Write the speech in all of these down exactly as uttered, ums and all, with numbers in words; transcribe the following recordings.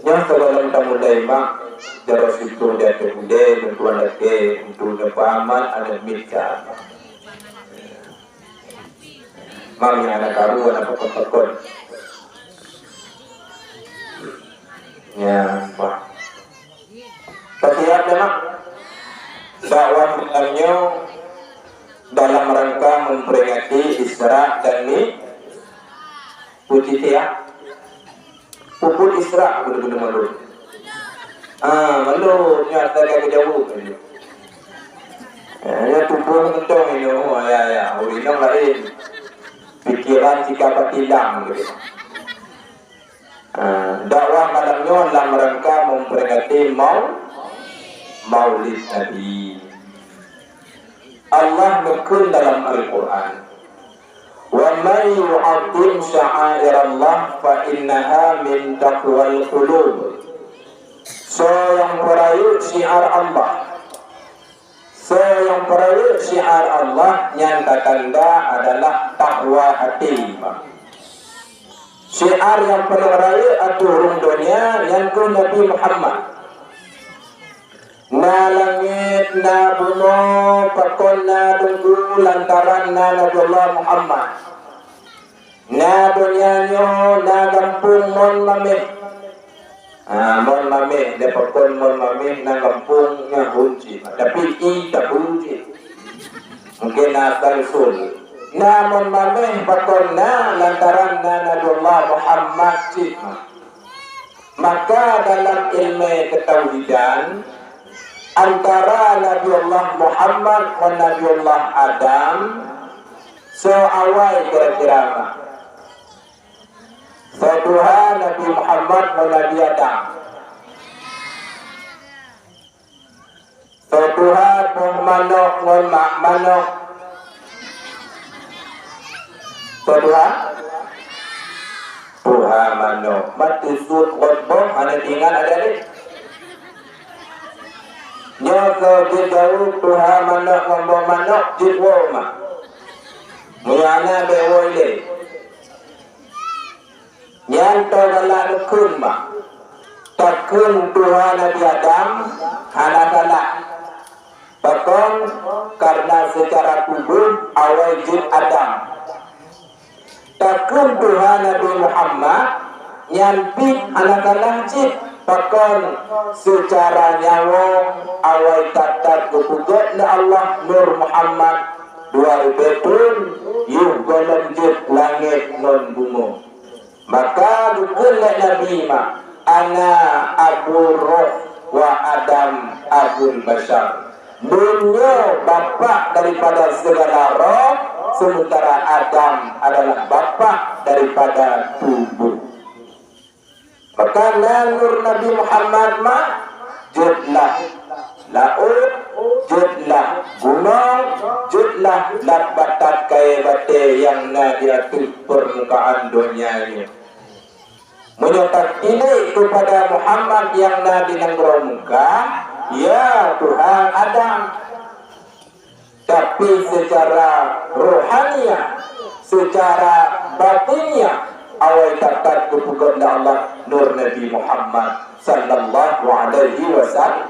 Nyoe sigohlom tamulai mak, jaroe siploh di ateueh ulèe, bantuan lakèe untuk neupeuramat aneuk miet ka. Mak nyang hana karu, hana pakon-pakon. Ya, bah. Ka siap dah, mak? Dakwah malam nyoe dalam rangka memperingati Isra dan Mi-, Puji siap. Pukul Isra beuna-beuna malu. Ah, malu nyoe asai ka geujaweueb. Ya, ya, tuboh mantong inoe, ya, ya, ureueng inong laén. Pikiran sika patilang gitu. Ah, dakwah malam nyoe dalam rangka memperingati mau-, Maulid Nabi. Allah neukheun dalam Al-Quran, "Wa man yu'azzim sya'airallah fa innaha min taqwal qulub." Soe nyang peurayeuk syiar Allah, soe nyang peurayeuk syiar Allah, nyan tatanda adalah takwa até. Syiar nyang paleng rayeuk ateueh rhueng donya nyan keuh Nabi Muhammad. Na langét, na bumoe, pakon na teungku lantaran na Nabiullah Muhammad. Na donya nyoe, na gampông mon maméh. Ha, mon maméh, di pakon mon maméh, na gampông nyan hon cit. Tapi i tabu cit. Mungkin na asal usul. Na mon maméh pakon na lantaran na Nabiullah Muhammad cit. Maka dalam ilmu ketauhidan antara Nabiullah Muhammad ngon Nabiullah Adam, soe awai kira-kira mah? Soe tuha Nabi Muhammad ngon Nabi Adam? Soe tuha boh manok ngon mak manok? Soe tuha? Tuha manok. Meuteusut rot boh hana teuingat adak lé. Nyoe soe jeuet jaweueb tuha manok ngon boh manok jeuet woe mak. Meunyoe hana bèk woe ilèe. Nyan toh galak neukheun mak. Takheun tuha Nabi Adam hana salah. Pakon? Karena secara tuboh awai jeuet Adam. Takheun tuha Nabi Muhammad nyan pih hana salah cit. Pakon? Secara nyawöng awai that-that geupeugöt lé Allah Nur Muhammad dua ribèe thôn, yoh gohlom jeuet langét ngon bumoe. Maka geukheun lé Nabi mak, "Ana Abu Roh wa Adam Abul Bashar." Lôn nyoe bapak daripada segala roh, sementara Adam adalah bapak daripada tubuh. Maka na nur Nabi Muhammad mak, jeuet lah laôt, jeuet lah gunong, jeuet lah lat batat kayèe batèe nyang na di ateueh peurmukaan donya nyoe. Meunyoe tapiléh keupada Muhammad nyang na di nanggroe Mekah, ya Tuhan Adam. Tapi secara rohaniah, secara batiniah, awai that-that geupeugöt lé Allah nur Nabi Muhammad sallallahu alaihi wasal-,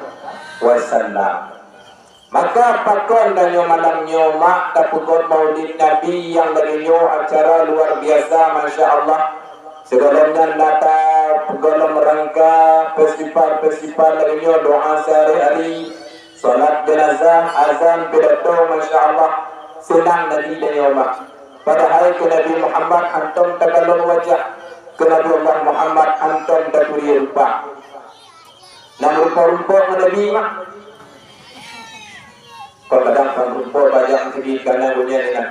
wasallam. Maka pakon tanyoe malam nyoe mak tapeugöt Maulid Nabi nyang lagèe nyoe acara luar biasa, masya Allah. Sigohlom nyan na tapeugöt lam rangka festival-festival lagèe nyoe, doa sehari-hari, salat jenazah, azan, pidato, masya Allah, seunang Nabi tanyoe mak. Padahai keu Nabi Muhammad hantom takalon wajah, keu Nabi Allah Muhammad hantom taturi rupa. Na meurumpok-rumpok ngon Nabi mak. Kadang-kadang ka meurumpok bajang sigi kana gobnyan inan.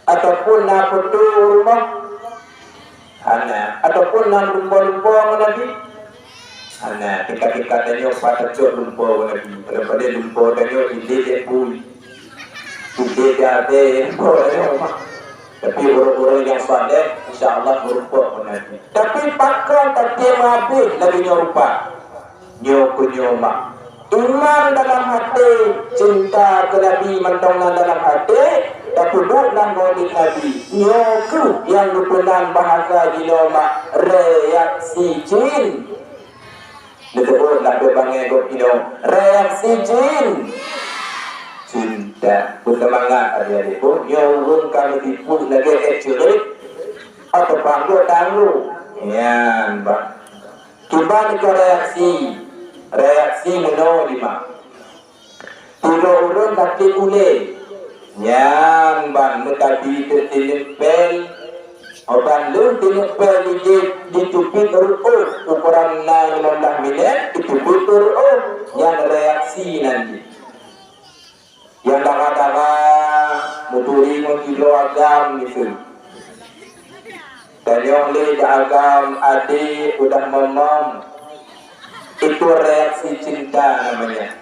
Ataupun na peutu rumoh? Hana. Ataupun na meurumpok-rumpok ngon Nabi? Hana. Tingkat-tingkat tanyoe pat tacok rumpok ngon Nabi. Padahai rumpok tanyoe jilid dan bui. Jilid dan abéh rumpok tanyoe. Tapi ureueng-ureueng nyang saleh, insya Allah meurumpok ngon Nabi. Tapi pakon tatem habéh lagèe nyoe rupa? Nyoe keuh nyoe mak. Iman dalam até, cinta keu Nabi mantong na dalam até, tapeuduek lam Maulid Nabi. Nyoe keuh nyang geupeunan bahasa jinoe mak, reaksi jin. Disebut lah dua bangai gob inong. Reaksi cin-, cinta. Beuseumangat adik-adik. Boh nyoe ureueng ka meutipu lagèe ék cirét atau panggok tanggo. Nyan, bah. Kiban keu reaksi. Reaksi meunoe, Mak. Tiga ureueng sakét ulèe. Nyan ban meutabi teuh tineuk pél. Ban lheueh tineuk pél jijép, jiteubiet reuôh, ukoran na limong blah minét, jiteubiet reuôh. Nyan reaksi nan jih. Nyang dara-dara meuturi ngon sidroe agam miseue. Tanyong lé jak agam, "Adék, udah mamam?" Itu reaksi cinta namanya.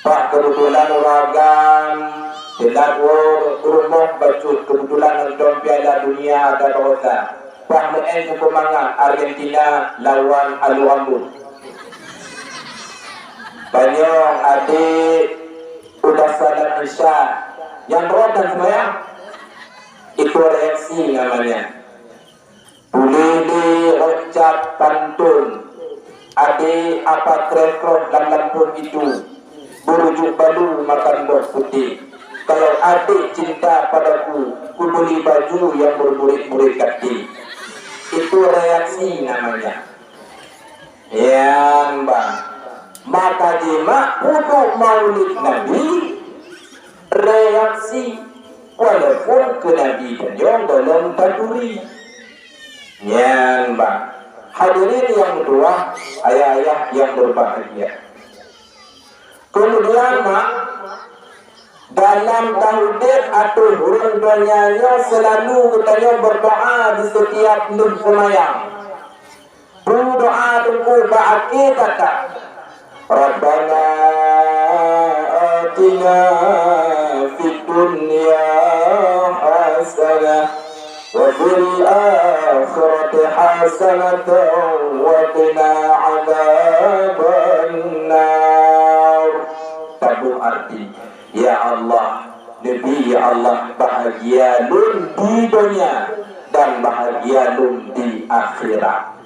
Bah, keubeutulan ureueng agam teulat woe u rumoh bacut, keubeutulan nonton Piala Dunia ada baroesa. Bah, meu'en seumangat Argentina lawan Alu Ambon. Tanyong, "Adék, udah salat Isya, nyang rot dan seumayang?" Itu reaksi namanya. Tuléh lé rot cap pantôn, "Adék, apa trép roh lam lampôh itu, beurujuk balu makan boh putéh. Kalau adék cinta padaku, kubeli baju yang berburit-burit kaki." Itu reaksi namanya. Nyan, bah. Maka jimak peuduek Maulid Nabi, reaksi, walaupun keu Nabi tanyoe gohlom taturi. Nyan, bah. Hadirin nyang meutuwah, ayah-ayah nyang berbahagia. Keumudian, Mak, dalam taudép ateueh ureueng donya nyoe seulalu geutanyoe berdoa di setiap lheueh seumayang. Peue doa Teungku bak akhé that-that? "Rabbana atina fid dunya hasanah wa fil akhirati hasanatan wa qina adzabannar." Taboh arti, "Ya Allah, neubi, ya Allah, bahagia lôn di donya dan bahagia lôn di akhirat."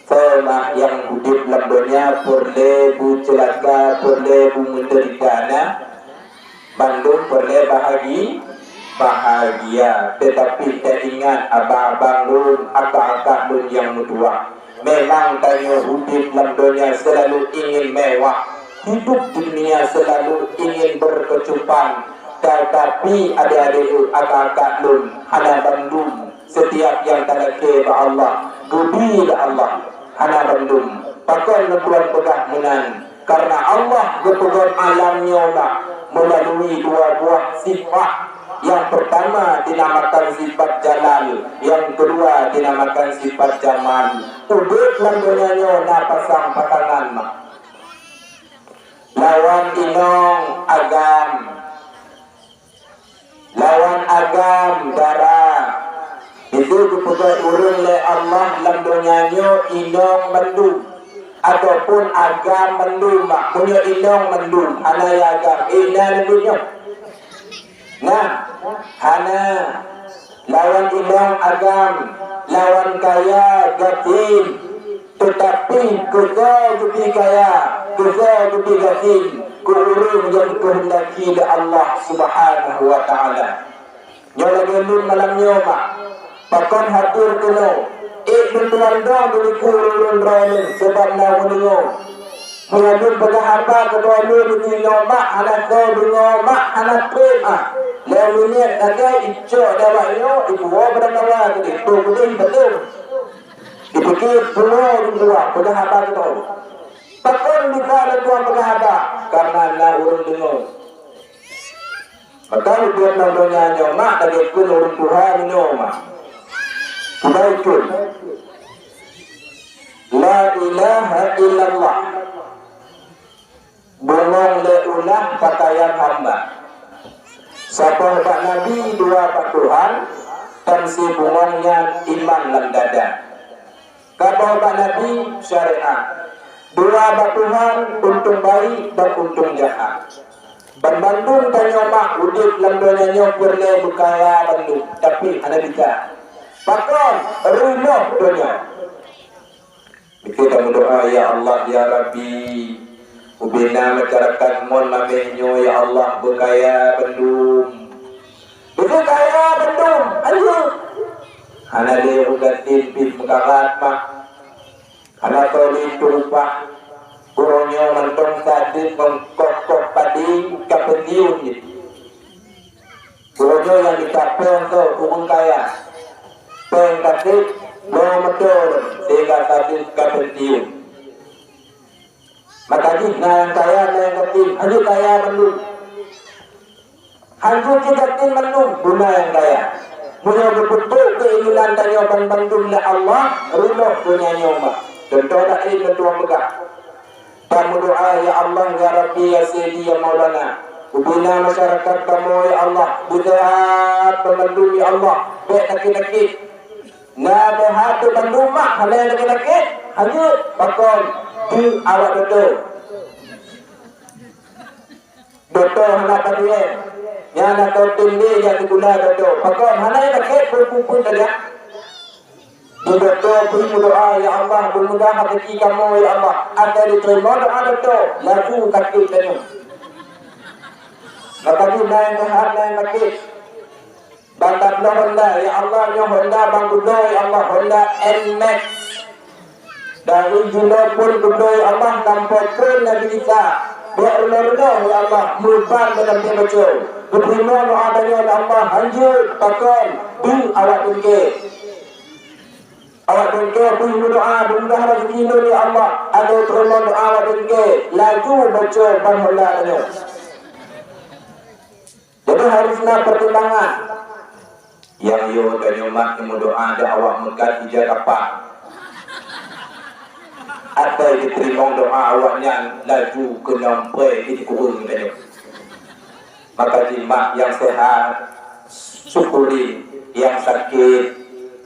Soe mah nyang udép lam donya peureulèe beuceulaka, peureulèe beumeudeurita na? Bandum peureulèe bahagi-, bahagia. Teutapi taingat abang-abang lôn, akak-akak lôn nyang meutuwah. Memang tanyoe udép lam donya seulalu ingin mewah, hidup di dunia seulalu ingin berkecupan. Teutapi adék-adék, akak-akak lôn, hana bandum. Setiap nyang talakèe bak Allah, geubri lé Allah, hana bandum. Pakon lôn tuan peugah meunan? Karena Allah geupeugöt alam nyoe bak meulalui dua buah sifat. Nyang peurtama dinamakan sifat jalal, nyang keudua dinamakan sifat jamal. Udép lam donya nyoe na pasang pasangan, Mak. Lawan inong agam. Lawan agam dara. Itu geupeugah ureueng lé Allah lam donya nyoe inong bandum, ataupun agam bandum, mak. Meunyoe inong bandum, hana ya agam. Eh, na neubeuet nyoe? Nah, hana. Lawan inong agam, lawan kaya gasien. Teutapi keu soe geubi kaya, keu soe geubi gasien, keu ureueng nyang geukeundaki lé Allah Subhanahu wa Taala. Nyoe lagèe lôn malam nyoe, mak. Pakon hadir keunoe, ék lôn teulandong beulikeu ureueng droeneuh sabab na ureueng deungoe. Meunyoe lôn peugah haba keu droeneuh nyoe, mak, hana soe deungoe, mak, hana trép, ah. Lhèe minèt sagai icok dawai nyoe, ipuwoe padang dawai keudéh, tuh keudéh ipeuteuh. Dipike pungo di luwa peugah haba keudroe. Pakon bisa lôn tuan peugah haba? Karena na ureueng deungoe. Maka udép lam donya nyoe, mak, lagèe kheun ureueng tuha meunyoe, mak. Kiban kheun, "La ilaha illallah." Bungöng lé ulah pakaian hamba. Saboh bak Nabi, dua bak Tuhan, dan si bungöng nyan iman lam dada. Saboh bak Nabi, syariat. Dua bak Tuhan, untông baik dan untông jahat. Banmandum tanyoe, mak, udép lam donya nyoe peureulèe beukaya bandum, tapi hana bisa. Pakon? Reunoh donya. Beutôi tameudoa, "Ya Allah, ya Rabbi, ubena masyarakat mon mameh nyoe, ya Allah, beukaya bandum." Beukaya bandum, ayo. Hana lé ugatin pih meukarat mah. Hana toli teupah. Uroe nyoe mantong sadeuek ngon koh-koh padé ka peunsiun jih. Uroe nyoe nyang geucok péng soe ureueng kaya. Péng ka seb, bloe meuteuen, sehingga sadeuek ka peunsiun. Maka jih na nyang kaya, na nyang gasien, hanjeuet kaya bandum. Hanjeuet cit gasien bandum, guna nyang kaya. Meunyoe geupeutrok keuinginan tanyoe ban bandum lé Allah, reuloh donya nyoe mah. Contoh laén lôn tuan peugah. Tameudoa, "Ya Allah, ya Rabbi, ya Sayyidi, ya Maulana. Ubena masyarakat kamoe, ya Allah, beuseuhat ban bandum, ya Allah. Bék sakét-sakét. Na meuhat bandum mah, hana nyang sakét-sakét. Hanjeuet, pakon, deuek awak doto. Doto hana pasien. Nyan atau teuntée jak sikula doto. Pakon, hana nyang sakét, peue-peue saja." Di doto pih meudoa, "Ya Allah, beumudah rezeki kamoe, ya Allah." Asai jiteurimong doa doto, laju sakét tanyoe. Maka di na nyang meuhat, na nyang sakét. Ban tabloe Honda, ya Allah, nyoe Honda ban gubloe, ya Allah, Honda N-Max. Dari jinoe phon gubloe, ya Allah, sampoe phon Nabi Isa. Bék reunoe-reunoe, ya Allah, meuban meunan pih bacut. Geuteurimong doa tanyoe, ya Allah, hanjeuet, pakon, deuek awak beungke. Awak beungke pih meudoa, "Beumudah rezeki lôn, ya Allah." Adoe teurimong doa awak beungke, laju bacut ban Honda tanyoe. Jadi harus na pertimbangan. Nyang yo tanyoe mat meudoa di awak meukat ija kapah. Asai jiteurimong doa awak nyan laju keunong pré di kureueng tanyoe. Maka jimat nyang sehat, syukuri, nyang sakét,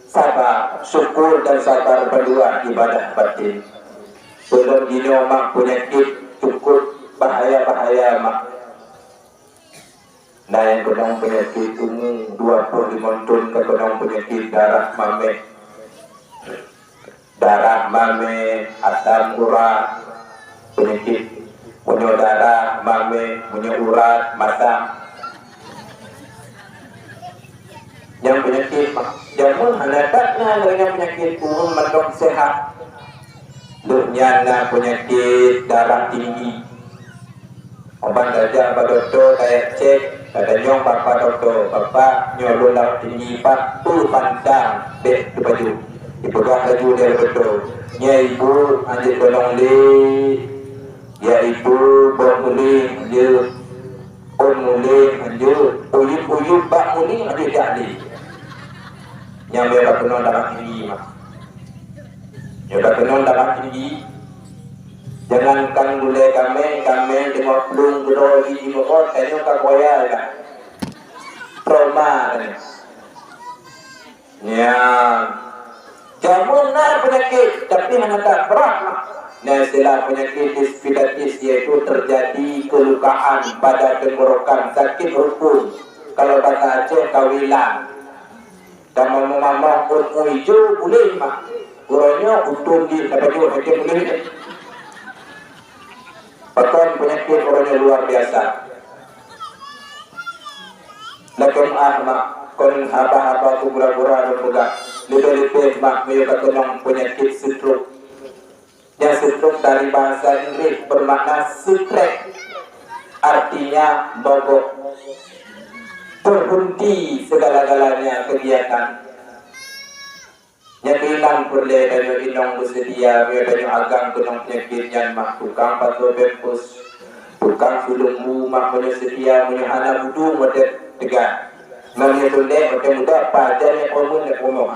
sabar, syukur dan sabar bandua ibadah batin. Sebelum jinoe mak peunyakét cukup bahaya-bahaya mak. Na nyang keunong peunyakét umu dua ploh limong thon ka keunong peunyakét darah mamèh. Darah mamèh, asam urat, peunyakét meunyoe darah mamèh, meunyoe urat masam. Nyang peunyakét mah, jameun hana that na lagèe nyang peunyakét ureueng mantong seuhat. Lheueh nyan na peunyakét darah tinggi. Uban tajak bak dokto, tajak cek, tatanyong bak dokto, "Bapak, nyoe lôn darah tinggi, Pak, peue pantang bèk teupajoh?" Jipeugah laju lé dokto, "Nyan ibu hanjeuet gonong lé, yaitu boh muléng hanjeuet, ôn muléng hanjeuet, uyueb-uyueb bak muléng hanjeuet jak lé." Nyan bèk keunong darah tinggi mah. Nyoe ka keunong darah tinggi. Jangankan gulèe kaméng, kaméng teungoh plueng keudroe jih jimeurot, tanyoe ka kuaya ka. Trauma tanyoe. Nyan. Jameun na peunyakét, tapi hana that brat mah. Na istilah peunyakét diabetes, yaitu terjadi kelukaan pada tenggorokan, sakit rukun. Kalau bahasa Aceh, kawilan. Dan mamah-mamah ôn ijo boleh mah. Uroe nyoe untông jih dapat jeuet hase boleh. Pakon peunyakét uroe nyoe luar biasa. Lakon ah mak, kon haba-haba keu gura-gura lôn peugah. Leubeh-leubeh mak meunyoe ka keunong peunyakét stroke. Nyang seutrok dari bahasa Inggris bermakna stroke, artinya mogok, terhenti segala-galanya kegiatan. Nyang keunan peureulèe tanyoe inong beuseutia, meunyoe tanyoe agam keunong peunyakét nyan mah tukang pasoe pampers, tukang suleueng bu mah meunyoe seutia, meunyoe hana budong watèe teuga. Meunyoe tundèk watèe muda, pajan nyang promoh nyang promoh.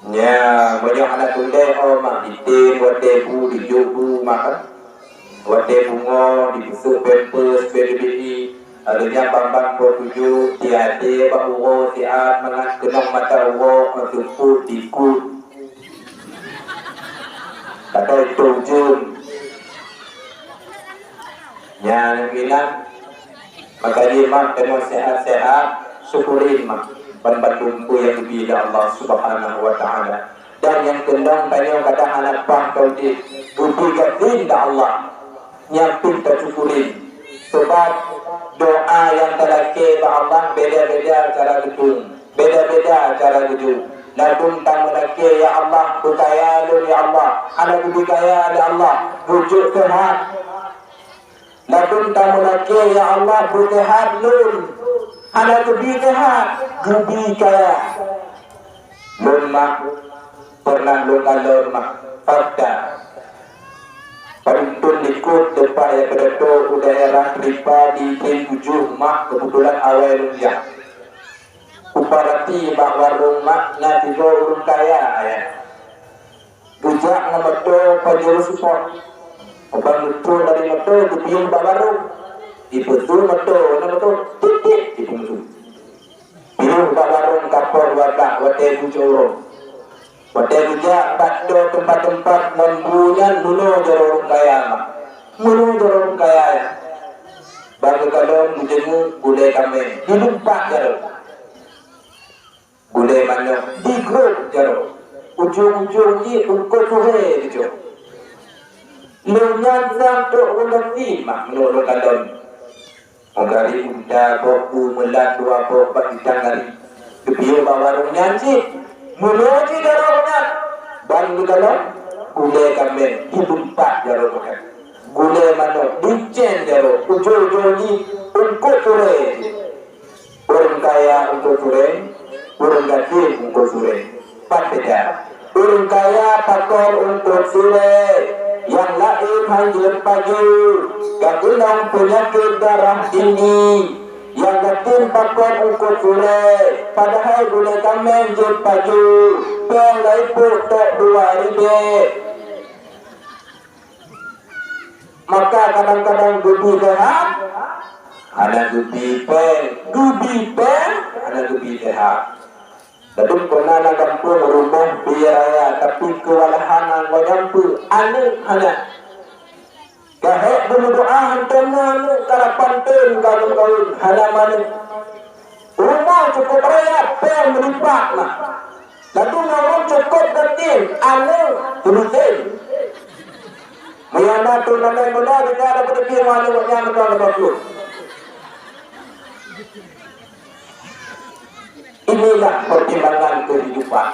Nya, meunyoe hana tundèe, oh, mak jitem watèe bu dijok bu makan. Watèe bungoh dipeuseuk pampers bèe teubiet. Lalu nyan bang-bang po tuju, tiade bak uroe siat mangat keunong mata uroe, seupôt dikut. Kata itu jeuem. Nyan bilang, maka jih mak keunoe sehat-sehat, syukurin mak ban bandum peue nyang geubri lé Allah Subhanahu wa Ta'ala. Dan nyang keunong tanyoe kadang hana paih taudeb, geubi gasien bak Allah, nyan pih tasyukuri. Sabab doa nyang talakée bak Allah beda-beda cara geutueng, beda-beda cara geujok. Ladum tameulakée, "Ya Allah, beukaya lôn, ya Allah." Hana geubi kaya lé Allah, geujok seuhat. Ladum tameulakée, "Ya Allah, beuseuhat lôn." Hana geubi seuhat, geubi kaya. Lôn mak, pernah lôn kalon mak, fakta. Padum thon likot teumpat nyang pidato u daerah Ripa di Tring Tujoh mak, keubeutulan awai lôn jak. Kupeurati bak warong mak na sidroe ureuëng kaya, ayah. Geujak ngon moto Pajero Sport. Ban geutrôn dari moto geupiôh bak warong. Jipeusue moto, na moto, tit-tit, jipeusue. Piôh bak warong kapot dua blah watée bucok uroe. Watée geujak bak toe teumpat-teumpat ngon bu nyan meunoe jaroe ureuëng kaya mak. Meunoe jaroe ureuëng kaya nyan. Ban geukalon geujeungeuk gulée kaméng, dilumpat jaroe. Gulée manok digrôp jaroe, ujong-ujong jih eungkôt surée geucok. Lheueh nyan sang trok ureuëng gasien mak meunurot lôn kalon. Meugari unta boh u meulat dua boh bak bintang gari. Geupiôh bak warong nyan cit. Meunoe cit jaroe nyan. Ban geukalon gulée kaméng dilumpat jaroe nyan. Gulée manok dicen jaroe, ujong-ujong jih eungkôt surée jih. Ureuëng kaya eungkôt surée, ureuëng gasien eungkôt surée. Pat beda? Ureuëng kaya pakon eungkôt surée, nyang laén han jeuet pajoh, ka keunong peunyakét darah tinggi. Nyang gasien pakon eungkôt surée, padahai gulée kaméng jeuet pajoh, péng laipôk tok dua ribée. Maka kadang-kadang geubi seuhat, hana geubi péng, geubi péng, hana geubi seuhat. Ladum kona na gampông rumoh biaya raya, tapi keuwalahan ngon jampeue aneuëk hana. Ka hék beumeudoá hantom na aneuëk, ka lapan thon ka lheueh kawén hana maneuëk. Rumoh cukôp raya, péng meulipat na. Ladum na ureuëng cukôp gasien, aneuëk seulusén. Meunyoe na turnamen bola, kita ada berpikir mana buat nyang betul-betul. Inilah pertimbangan kehidupan.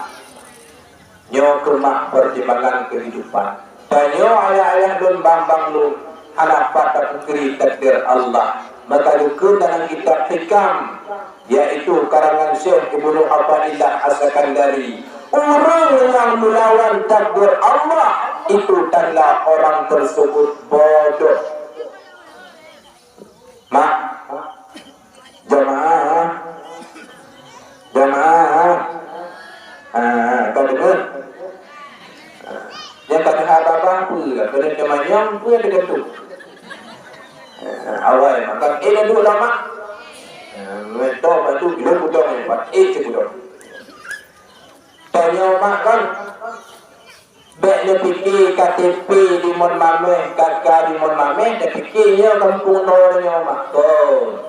Nyoe keumah pertimbangan kehidupan. Tanyoe ayah-ayah lôn, bang-bang lôn, hana pat tapungkiri takdir Allah. Maka geukheun dalam kitab Hikam, yaitu karangan Syekh Ibnu Athaillah As-Sakandari, ureuëng nyang meulawan takdir Allah, itu tanda orang tersebut bodoh. Mak, jamaah, jamaah, ah, ka deungoe? Nyang ka teuhaba babah peue lah, keuneuk teumanyong peue teugantung. Ah, awai mantong, eh, dah duek lama. Ah, to batu, jilong kudong, eh, pat, eh, cit kudong. Tanyoe mak kan, bék neupike K T P di mon mameh, K K di mon mameh, neupike nyoe gampông droe nyoe mak. Kon.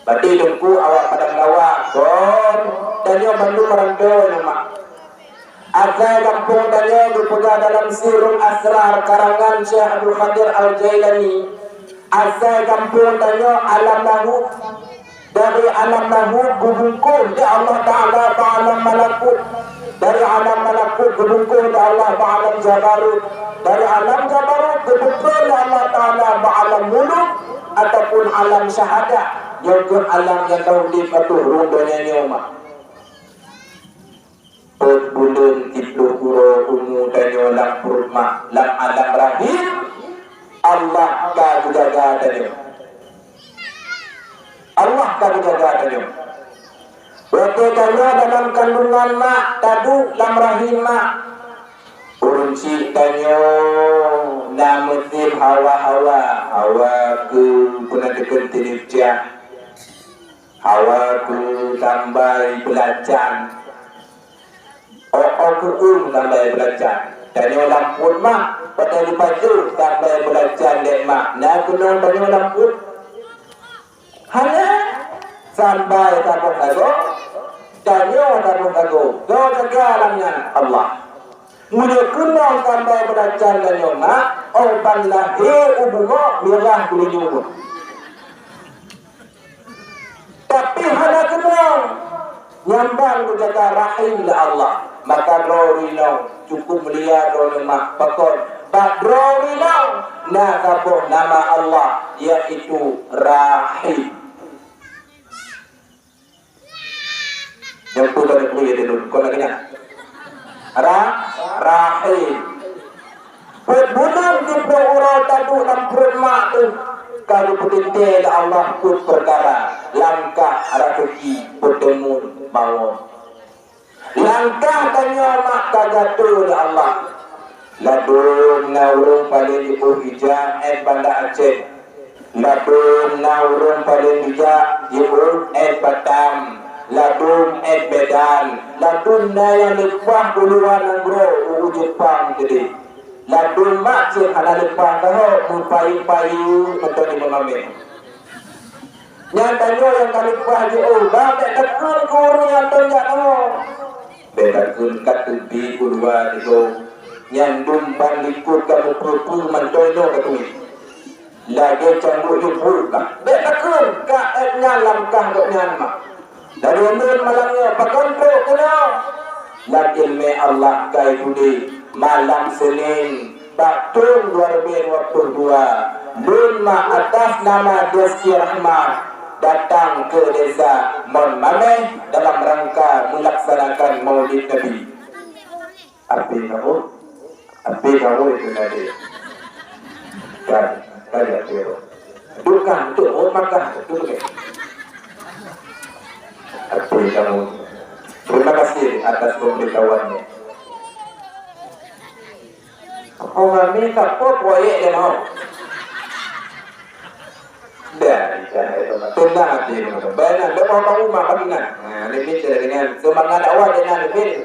Berarti teungku awak padang dawa. Kon. Tanyoe bandum meurantô nyoe mak. Asai gampông tanyoe geupeugah dalam Sirrul Asrar karangan Syekh Abdul Qadir Al-Jailani. Asai gampông tanyoe alam lahut. Dari alam lahut geubungkôh lé Allah Ta'ala bak alam malakut. Dari alam malakut geubungkôh lé Allah bak alam jabarut. Dari alam jabarut geubungkôh lé Allah Ta'ala bak alam muluk ataupun alam syahadah, nyang keuh alam nyang ka udeb ateueh rhueng donya nyoe mak. Peuet buleuen siplôh uroe umu tanyoe lam pruet mak, lam alam rahim, Allah ka geujaga tanyoe. Allah ka geujaga tanyoe. Watée tanyoe dalam kandungan mak, taduek lam rahim mak, ureuëng chik tanyoe na musém hawa-hawa, hawa keu peunadeukon teuneucah, hawa keu tambai beulacan. Oh, oh, keu uem tambai beulacan. Tanyoe lam pruet mak, watée jipajoh tambai beulacan lé mak, na keunong tanyoe lam pruet? Hana. Tambai saboh lagoe, tanyoe saboh lagoe. Soe jaga lam nyan? Allah. Meunyoe keunong sambai beulacan tanyoe mak, óh ban lahé u bumoe mirah geulinyueng. Tapi hana keunong, nyan ban geujaga rahim lé Allah. Maka droe ureueng inong cukup mulia droeneuh mak. Pakon? Bak droe ureueng inong na saboh nama Allah, yaitu Rahim. Nyang peue ka neubri lé lôn, kon lagèe nyan. Ra-, Rahim. Peuet buleuen siplôh uroe taduek lam pruet mak teuh ka geupeuteuntèe lé Allah peuet peukara, langkah, raseuki, peuteumeun, mawöt. Langkah tanyoe mak ka geuatô lé Allah. Ladôm na ureueng paleng jiôh ija 'et Banda Aceh. Ladôm na ureueng paleng bijak jiôh 'et Batam, ladôm 'et Medan, ladôm na nyang leupah u luwa nanggroe u Jepang keudeh. Ladôm mak cit hana leupah ka hok meupayeue-payeue mantong di meumaméh. Nyan tanyoe nyang ka leupah jiôh, bah bèk takheun keu ureueng nyang ton jak nyoe. Bèk takheun ka teubi u luwa nyoe, nyan dum ban likot ka meupeue-peue mantong nyoe ka teubi. Lagèe cangguek yup buet lah. Bèk takheun ka 'et nyan lam kah gobnyan mak. Dari ulôn malam nyoe pakon trok keunoe. Lam iéleumé Allah ka ituléh malam Senin bak thôn dua ribèe dua ploh dua, lôn mak atas nama Desti Rahmat datang keu desa Mon Mameh dalam rangka meulaksanakan Maulid Nabi. Api kamoe, api kamoe itu tadi. Kan, kan ya, Tiro. Bukan, itu oh, maka itu bukan. Api kamoe. Terima kasih atas pemberitahuannya. Orang ni tak apa proyek dia mau. Dah, dah, dah, tenang hati, tenang. Baiklah, dah mau kamu makan tenang. Nah, ini cerita dengan semangat awal dengan ini.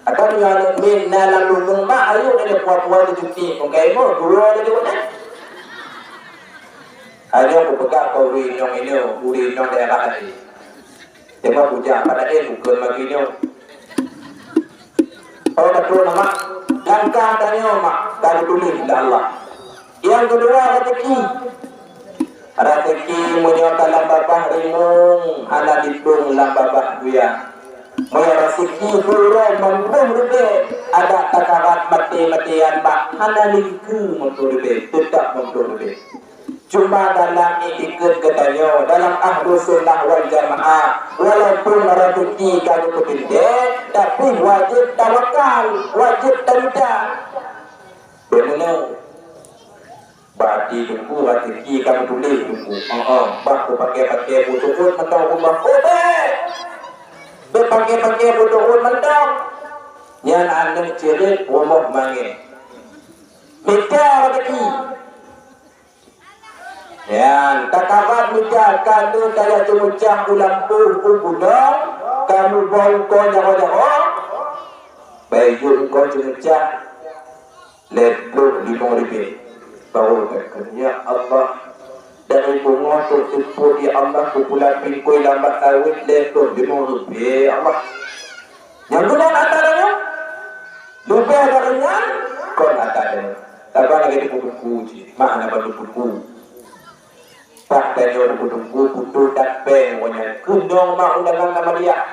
Atau meunyoe aneuk miet na lam rumoh mak, ayo, nyan pue-pue teucuti, pengkai mo, dua laju nyan. Ayo, kupeugah keu ureueng inong, ureueng inong daerah laén. Teuma bujang pada eh, bukan bagi nyoe. Oh, betul nama. Langkah tanyoe mak, ka dituléh lé Allah. Nyang keudua, raseuki. Raseuki meunyoe ka lam babah rimueng, hana ditueng lam babah buya. Meunyoe raseuki siuroe meumploh ribèe, adak takarat maté-matéan bak hana lingkeu meumploh ribèe, teutap meumploh ribèe. Cuma dalam iktikeuet geutanyoe, dalam Ahlussunnah wal Jamaah, walaupun raseuki ka geupeuteuntèe, tapi wajéb tawakal, wajéb tamita. Beumeunoe. Bak di teungku raseuki ka meutuléh teungku. Heeh, bah kupaké-paké buet-buet mantong Allah. Oh, bèk! Bèk paké-paké buet-buet mantong. Nyan aneuk cirét rumoh mangèe. Mita raseuki. Nyan, takabat mita ka lheueh tajak ceumeucah u lampôh u gunong, ka muboh uko jaroe-jaroe. Bèk jeuet uko ceumeucah. Lhèe ploh limong ribèe. Baru takheun, "Ya Allah, dari beungoh trok seupôt, ya Allah, kupula pingkui lam bak sawét lhèe ploh limong ribèe, ya Allah." Nyang guna ata tanyoe? Leubeh dari nyan, kon ata tanyoe. Saban lagèe teungku-teungku cit, mak hana bandum teungku. Pat tanyoe teungku-teungku putôh dat péng, woe nyan keunong mak undangan Ahmadiyah.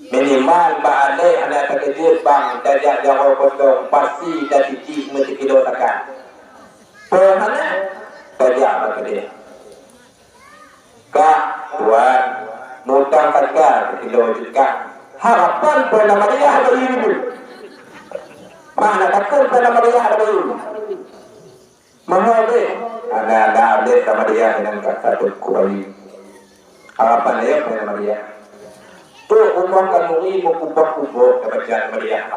Minimal bak alèh hana takeujeuet bang tajak jaroe kosong, pasi tatitip meusikilo saka. Peue hana? Tajak bak keudè. Kak, tuan, mutang saka sikilo jeuet kak. Harapan peue nama dia haba yue? Mana takheun peue nama dia haba yue? Mahal deh. Ada-ada update sama dia dengan kata tu kubayi. Harapan dia pada sama dia. Tu umur kanuri mengubah-ubah kebaca sama dia.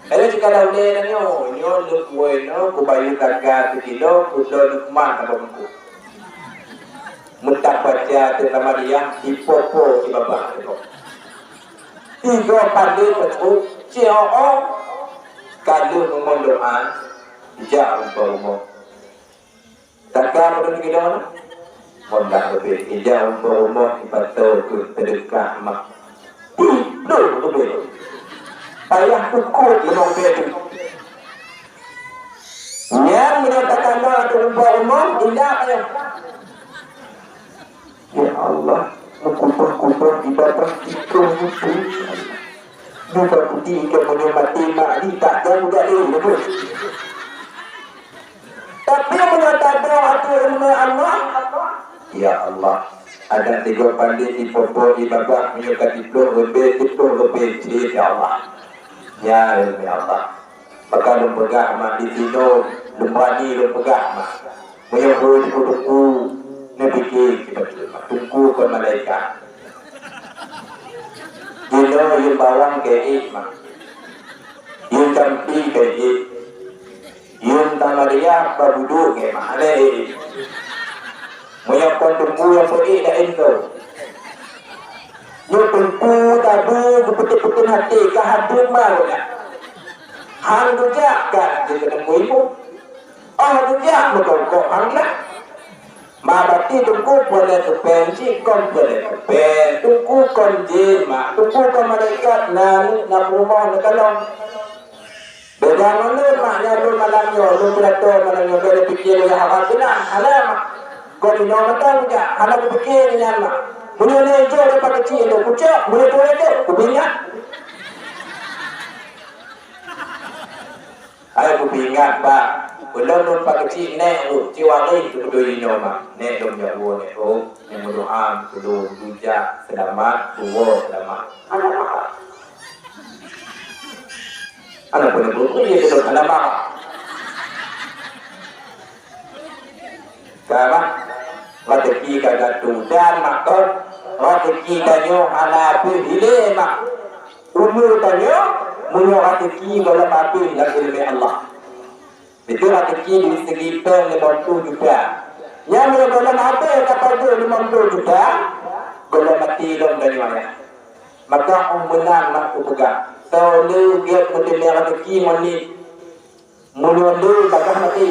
Kalau jika dah uleh dah nyo, nyo lu kue no kubayi taga sekilo, kudo lukman sama buku. Mutak baca tu sama dia, ipopo di babah tu. Tiga kali betul, cio, kalau ngomong doa, ijak untuk umur. Saka padum kilo na? Honda leubeh. Ija umpama rumoh sipato keu seudeukah mak. Pih, ploh leubeh. Payah pukot limong bèe teuh. Nyan meunyoe takalon ateueh umpama rumoh, indak payah. Ya Allah, meukubah-kubah ibadah tikôh nyoe. Dupa putih ikôt meunyoe maté mak di tak jam udah lé, beutôi. Tapi meunyoe tadong ateueh rumoh Allah, ya Allah, adak tiga pandit di popo di babah meunyoe ka diploh leubeh, diploh leubeh cit, ya Allah. Ya, ya Allah. Maka lôn peugah mak di sinoe, lôn bani lôn peugah mak. Meunyoe hôi teungku-teungku, neupike kiban teungku kon malaikat. Jinoe yum bawang keu ék mak. Yum campi keu ék. Yum tamariah babuduk keu mak. Ada ék. Meunyoe kon teungku nyang peuék laén tu. Nyoe teungku tabu geupeuteuk-peuteuk até ka hadum ma gobnyan. Han geujak ka jeuet keu teungku ibu. Oh geujak meutongkok han lah. Ma bati teungku peureulèe keupèe cit kon peureulèe keupèe, teungku kon jén mak, teungku kon malaikat na, na peurumoh neukalon. Beda ngon lôn mak, nyan lôn malam nyoe, lôn pidato malam nyoe, beda pike lôn nyang haba keunan, hana mak. Kon inoe mantong jak, hana kupike nyan mak. Meunyoe lé jok lôn pakeucik lôn kucok, meunyoe tuwö lé jok, kupingat. Hai kupingat bak, ulôn lôn pakeucik nèk u, ci waréh keu beutôi inoe mak. Nèk lôn jak woe nèk u, nyang meudoa keu lôn, lôn jak seulamat, tuwö seulamat. Hana mak. Hana peue-peue, peue nyang keuneuk hana marah. Ka mak, raseuki ka gatu dan mak kon, raseuki tanyoe hana peue hilé mak. Umu tanyoe meunyoe raseuki gohlom habéh lam ileumèe Allah. Beutôi raseuki di segi péng limong ploh juta. Nyan meunyoe gohlom habéh ka pajoh limong ploh juta, gohlom maté lom tanyoe ayah. Maka 'oh meunan mak kupeugah, soe le gét meuteumé raseuki ngon nit, meunyoe le bagaih maté,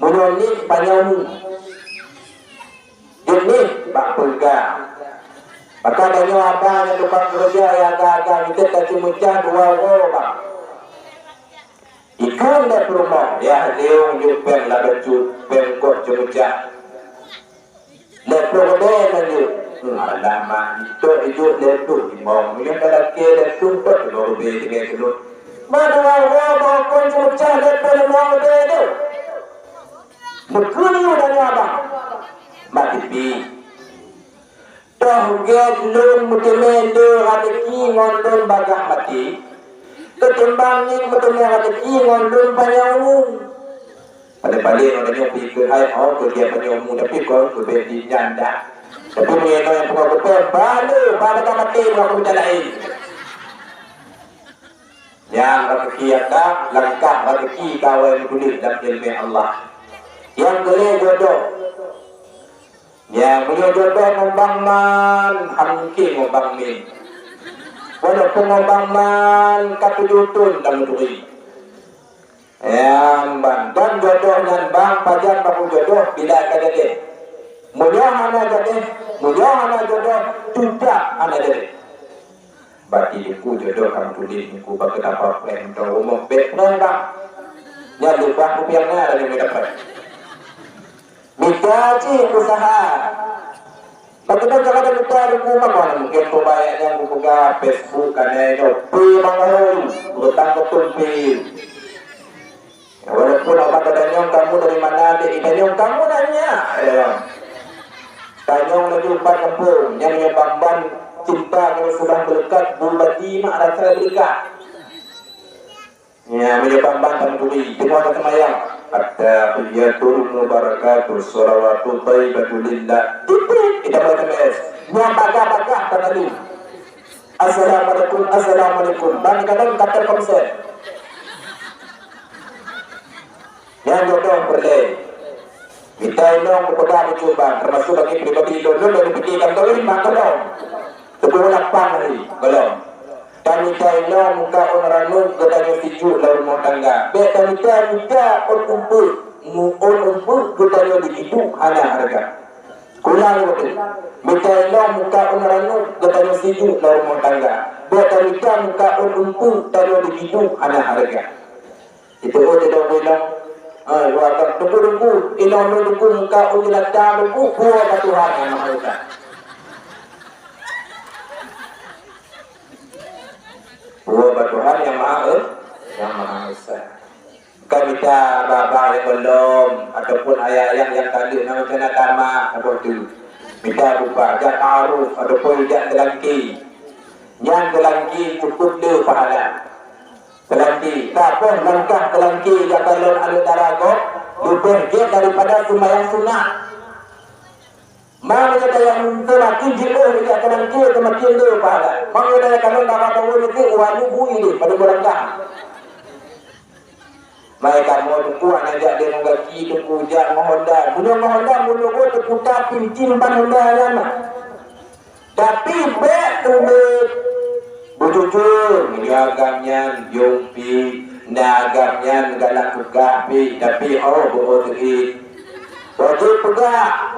meunyoe nit panyang umu. Jeuet nit bak peugah. Maka tanyoe abang nyang tukang keureuja nyang agak-agak miseue taceumeucah dua uroe bang. Ikheun lé peurumoh, yah lé ôk jok péng lam bacut, péng gob ceumeucah. Lhèe ploh ribèe man jeuet. Hmm, alamak, jitôk jijok lhèe ploh limong. Meunyoe ka lakèe lhèe ploh, pat limong ribèe tinggai keu lôn. Ban dua uroe bang kon ceumeucah lhèe ploh limong ribèe tu. Meukheun yue tanyoe abang. Mak Tipi. Toh gét lôn meuteumé le raseuki ngon lôn bagaih maté, ketimbang nit meuteumé raseuki ngon lôn panyang umu. Paléng-paléng ngon tanyoe pih keuhai, oh, keu dia panyang umu, tapi kon keu bèk di nyan dah. Tapi meunyoe nyang pungo geupeu, bale, bale ka maté, ngon keu mita laén. Nyang raseuki nyata, langkah raseuki ka awai meutuléh lam ileumèe Allah. Nyang keulhèe jodoh. Ya, meunyoe jodoh ngon bang man, han mungken ngon bang min. Walaupun ngon bang man ka tujoh thon lam neuguri. Ya, ban. Dan jodoh nyan bang pajan baru jodoh bila ka jadeh. Meunyoe hana jadeh, meunyoe hana jodoh, teutap hana jadeh. Bak teungku jodoh ka meutuléh teungku bak keudapa preh mantong rumoh bèk preh bang. Nyan leubah kupiang na lagèe mita preh. Mita cit usaha. Bak keudroe cara mita teungku mako na mungken peubaya nyang kupeugah Facebook ka na inoe pi bangai. Beutang beutôi pi. Walaupun awak tanyong kamu dari mana, dek, tanyong kamu nanya, ya. Tanyong laju empat kampung, nyang meunyoe ban cinta kalau sudah melekat, bubati mak rasa dekat. Ya, meunyoe ban tameuturi, teuma ka seumayang. At-tahiyyatul mubarakatuh, shalawatut thayyibatul lillah. Tipik, kita buat S M S. Nyang bagah-bagah tadi. Assalamualaikum, assalamualaikum. Ban kadang kata konsep. Nyang jodoh peureulèe. Mita inong kupeugah bacut bang, teumasuk bagi pribadi lôn, lôn lôn pikir kan kawin bang gohlom. Teupeu lapang hari, gohlom. Tamita inong muka ôn ranup geutanyoe sijuek lam rumoh tangga. Bèk tamita muka ôn umpeuet, mu ôn umpeuet geutanyoe dihidup hana hareuga. Ulang lé, mita inong muka ôn ranup geutanyoe sijuek lam rumoh tangga. Buet tamita muka ôn umpuk tanoh dibiduek hana hareuga. Itu oh tidak bilang. Ha, dua tak tunggu-tunggu. Inong tunggu muka ôn jelata tunggu. Buah bak Tuhan yang Maha Esa. Buah bak Tuhan yang Maha Esa. Yang Maha Esa. Bukan mita baba nyang gohlom ataupun ayah-ayah nyang taleuek nyang macam na tamak saboh tu. Mita bubak jak ta'aruf ataupun jak teulangki. Nyan teulangki cukup le pahala. Teulangki, ka boh langkah teulangki jak kalon aneuk dara gob leubeh gét daripada sumbayang sunat. Meunyoe tayang seumaken jiôh rijak keunan kie seumaken le pahala. Meunyoe tayang kalon dara barô nyoe pih, wajéb bui deh pada meurangkah. Mai kamoe teungku hana jak deungon gaki, teungku jak ngon honda. Meunyoe ngon honda, meunyoe teuputa pincin ban honda nyan mah. Tapi bék teubiet beujujur, meunyoe agam nyan yong pih, na agam nyan galak peugah pih, tapi oh beu teubiet. Wajéb peugah.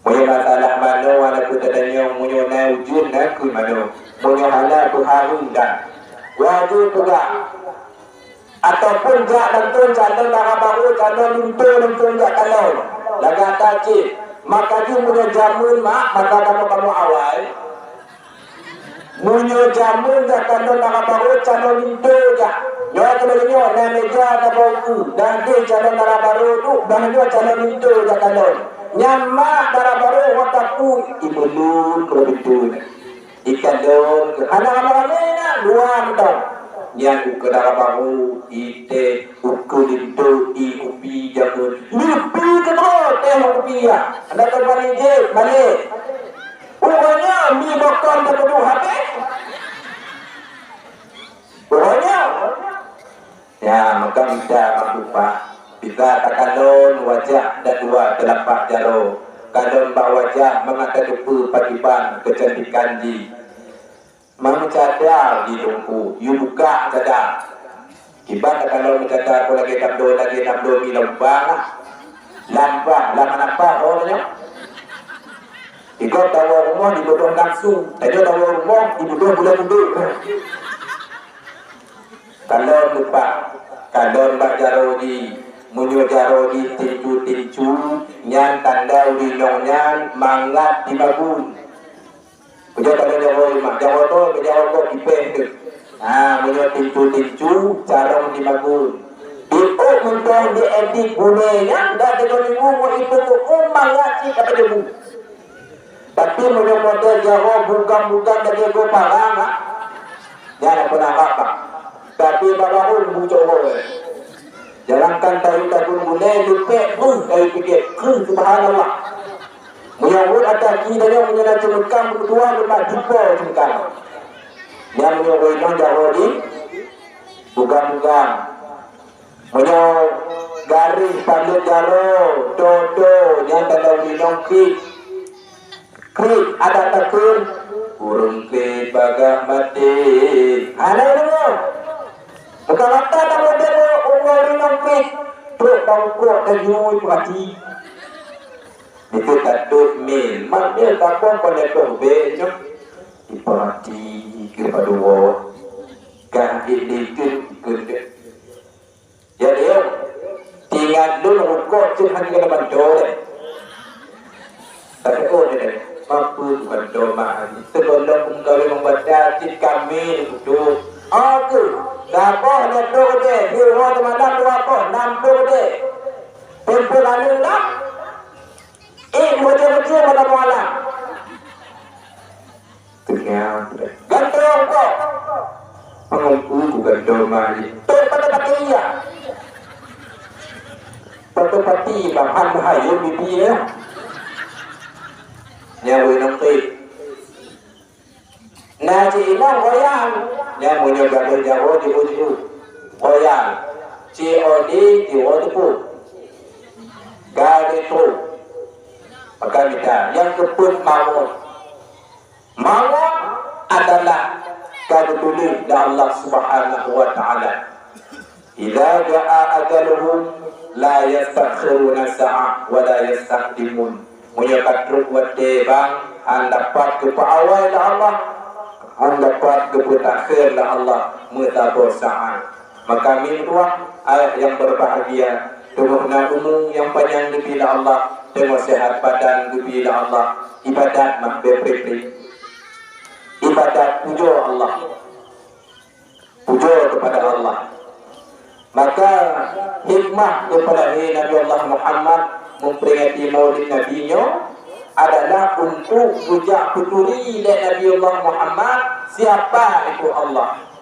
Meunyoe masalah manoe, hana peue tatanyong, meunyoe na ujeuen, na keu manoe. Meunyoe hana, beuhareuem that. Wajéb peugah. Ataupun jak langsung calon dara barô, calon linto langsung jak kalon. Lagak that cit. Maka jih meunyoe jameun mak, masa kamoe-kamoe awai, meunyoe jameun jak kalon dara barô, calon linto jak. Nyoe keunoe nyoe, na meja saboh uku, dan deh calon dara barô tu, bah nyoe calon linto jak kalon. Nyan mak dara barô watèe ku imeulun keu beutôi. Ikalon keu hana ramé-ramé na, dua mantong. Nyan ukeue dara barô, itèe, ukeue linto, i kupi jameun. Lipi keudroe tèh kupi ya. Hana teubani jép, balek. Uroe nyoe mi bokon teupeuduek habéh. Uroe nyoe. Ya, maka mita bak upah. Bisa takalon wajah dan dua teulapak jaroe. Kalon bak wajah mangat tateupeue pakriban keucantikan jih. Meucadar di teungku, yue buka cadar. Kiban takalon meucadar ko lagèe tabloe, lagèe tabloe mi lom bang. Lampah, lam manapah ho nyoe. Iko tawoe rumoh dibodoh nafsu, tanyoe tawoe rumoh dibodoh buleuen udép. Kalon lupa, kalon bak jaroe jih. Meunyoe jaroe jih tincu-tincu, nyan tanda ureueng inong nyan mangat jimagun. Meunyoe kalon jaroe jih mak, jaroe toe, jaroe kok ipèh teuh. Ha, meunyoe tincu-tincu, carông jimagun. Di ôk mantong di edit gulèe nyan, dak deungon ibu ngon ibu tu, mangat cit dapat ilmu. Tapi meunyoe model jaroe bugang-bugang lagèe goe parang, ha? Nyan peunah rab, bang. Tapi bak barô bucok woe. Jangankan tayue tagun gulèe, leupek pun tayue piké. Kheun, subhanallah. Meunyoe weuet ata ki tanyoe, meunyoe na ceumeukat meutuah, leumah dipo ceumeukat. Nyan meunyoe woe inong jaroe jih bugang-bugang. Meunyoe garéh paneuk jaroe, toe-toe, nyan tanda ureueng inong kriet. Kriet, adak takheun, ureueng kriet bagaih maté. Hana deungoe. Bukan mata kamoe deungoe, ureueng inong kriet. Trok bak rukok dan nyoi peurati. Dikeue tatot mil, mak mil takong kon jatuh bèk nyoe. Dipeurati keu padum woe. Ka ék dikeue, dikeue. Jadi, tingat lôn rukok cit hana keuneuk bantoe lé. Tapi, oh, dia dah, apa tu bantoe mah? Sigohlom peugawé membada cit kami ni beutôi. Aku, saboh lhèe ploh deh, di uroe teumalam dua boh, nam ploh deh. Tempo lalu lah. Eh, beutôi-beutôi pada malam. Teunyam. Gantoe kok. Pengempu ku gantoe mari. Tok pada pakai iya. Pada pati bahan bahaya bibi ya. Nyawa nanti. Nah, si imam goyang. Nyawa nyoba jago jibu-jibu. Goyang. Si odi jiwo tepu. Gari tu. Maka kita yang keput mawon. Mawon adalah ka geutuléh lé Allah Subhanahu wa Ta'ala, "Idza jaa ajaluhum la yastakhiruna sa'ah wa la yastaqdimun." Meunyoe ka trok watèe bang, han dapat geupeuawai lé Allah, Hana dapat geupeutakheun lé Allah meusaboh saát. Maka meutuah ayah nyang berbahagia, teungoh na umu nyang panyang geubri lé Allah, teungoh sehat badan geubri lé Allah, ibadat mah beupriek-priek. Ibadat pujoe Allah. Pujoe keupada Allah. Maka hikmah keupada hai Nabi Allah Muhammad memperingati Maulid Nabi nyoe adalah untuk geujak peuturi lé Nabi Allah Muhammad siapa itu Allah.